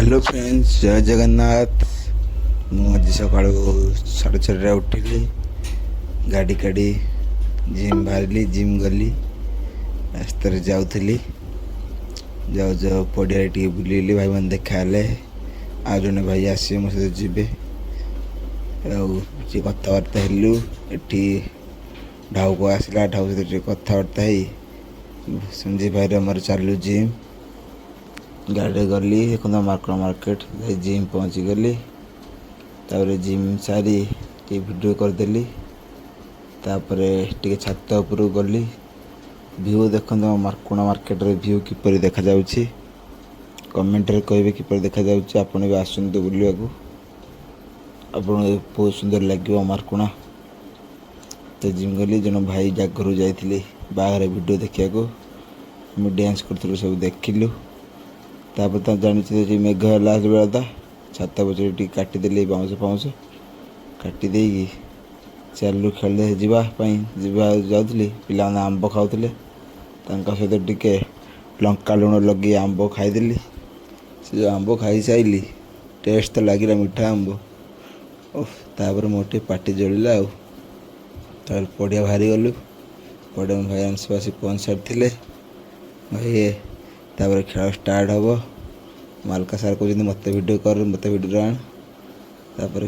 Hello friends, ଜୟ ଜଗନ୍ନାଥ। ମୁଁ ଆଜି ସକାଳୁ 6:30ରେ ଉଠିଲି। ଗାଡ଼ି କାଢ଼ି ଜିମ୍ ବାହାରିଲି। ଜିମ୍ ଗଲି। ରାସ୍ତାରେ ଯାଉଥିଲି, ଯାଉ ଯାଉ ପଡ଼ିଆରେ ଟିକେ ବୁଲିଲି। ଭାଇମାନେ ଦେଖା ହେଲେ। ଆଉ ଜଣେ ଭାଇ ଆସିବେ, ମୋ ସହିତ ଯିବେ। ଆଉ କିଛି କଥାବାର୍ତ୍ତା ହେଲୁ। ଏଠି ଢାଉକ ଆସିଲା। ଢାଉ ସହିତ ଟିକେ କଥାବାର୍ତ୍ତା ହେଇ ସଞ୍ଜୟ ଭାଇର ଆମର ଚାଲିଲୁ ଜିମ୍। ଗାଡ଼ିରେ ଗଲି। ଦେଖନ୍ତୁ, ମାର୍କଣ ମାର୍କେଟ ଯାଇ ଜିମ୍ ପହଞ୍ଚିଗଲି। ତାପରେ ଜିମ୍ ସାରି ଟିକେ ଭିଡ଼ିଓ କରିଦେଲି। ତାପରେ ଟିକେ ଛାତ ଉପରକୁ ଗଲି। ଭିଉ ଦେଖନ୍ତୁ, ଆମ ମାର୍କୁଣା ମାର୍କେଟର ଭିଉ କିପରି ଦେଖାଯାଉଛି। କମେଣ୍ଟରେ କହିବେ କିପରି ଦେଖାଯାଉଛି। ଆପଣ ବି ଆସନ୍ତୁ ବୁଲିବାକୁ, ଆପଣଙ୍କୁ ବହୁତ ସୁନ୍ଦର ଲାଗିବ ମାର୍କୁଣା। ତ ଜିମ୍ ଗଲି। ଜଣେ ଭାଇ ଜାଗରକୁ ଯାଇଥିଲି ବାହାଘର ଭିଡ଼ିଓ ଦେଖିବାକୁ। ଆମେ ଡ୍ୟାନ୍ସ କରୁଥିଲୁ, ସବୁ ଦେଖିଲୁ। ତାପରେ ତ ଜାଣିଛୁ ଯେ ମେଘ ହେଲା ବେଳ ତ ଛାତ ପଛରେ ଟିକେ କାଟିଦେଲି। ବାଉଁଶ ଫାଉଁଶ କାଟି ଦେଇକି ଚାଲିଲୁ ଖେଳିଲେ ଯିବା ପାଇଁ। ଯିବା ଯାଉଥିଲି, ପିଲାମାନେ ଆମ୍ବ ଖାଉଥିଲେ। ତାଙ୍କ ସହିତ ଟିକେ ଲଙ୍କା ଲୁଣ ଲଗେଇ ଆମ୍ବ ଖାଇଦେଲି। ସେ ଯେଉଁ ଆମ୍ବ ଖାଇସାରିଲି, ଟେଷ୍ଟ ତ ଲାଗିଲା ମିଠା ଆମ୍ବ। ଓଃ, ତାପରେ ମୋର ଟିକେ ପାଟି ଜଳିଲା। ଆଉ ତାପରେ ପଡ଼ିଆ ବାହାରିଗଲୁ। ପଡ଼ିଆ ଭାଇମାନେ ସବୁ ଆସି ପହଞ୍ଚି ସାରିଥିଲେ। ଭାଇ, ତାପରେ ଖେଳ ଷ୍ଟାର୍ଟ ହେବ। ମାଲକା ସାର୍ କହୁଛନ୍ତି, "ମୋତେ ଭିଡ଼ିଓ କର, ମୋତେ ଭିଡ଼ିଓ ଆଣ।" ତାପରେ